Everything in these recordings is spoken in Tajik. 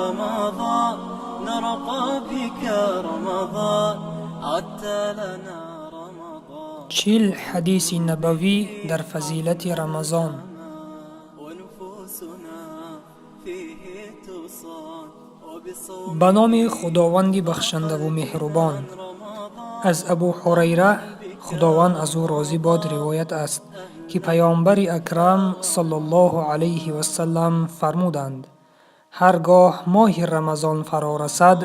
رمضان، نرقى بك رمضان، عدت لنا رمضان. 40 ҳадиси набавӣ дар фазилати Рамазон. ونفوسنا فيه تصان وبصوم Ба номи Худованди бахшандаву меҳрубон. Аз Абу Ҳурайра, Худованд аз ӯ розӣ бод, ривоят аст, ки Паёмбари Акрам саллаллоҳу алайҳи васаллам фармуданд: «Ҳар гоҳ моҳи Рамазон фаро расад,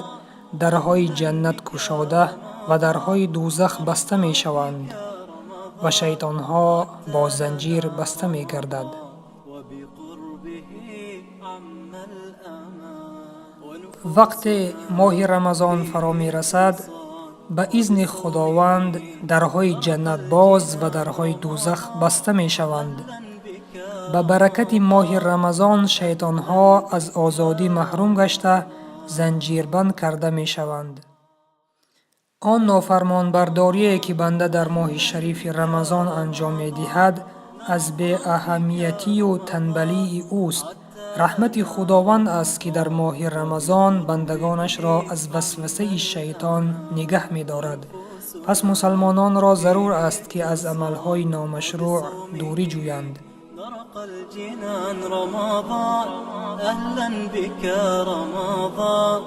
дарҳои ҷаннат кушода ва дарҳои дӯзах баста мешаванд ва шайтонҳо бо занҷир баста мегардад.» وبقربه عم الأمان. Вақте моҳи Рамазон фаро мерасад, ба изни Худованд дарҳои ҷаннат боз ва дарҳои дӯзах баста мешаванд. Ба баракати моҳи Рамазон шайтонҳо аз озодӣ маҳрум гашта, занҷирбанд карда мешаванд. Он нофармонбардорие, ки банда дар моҳи шарифи Рамазон анҷом медиҳад, аз беаҳамиятию танбалии ӯст. Раҳмати Худованд аст, ки дар моҳи Рамазон бандагонашро аз васвасаи шайтон нигаҳ медорад. Пас мусалмононро зарур аст, ки аз амалҳои номашрӯъ дурӣ ҷӯянд. نرقى الجنان رمضان، أهلا بك رمضان.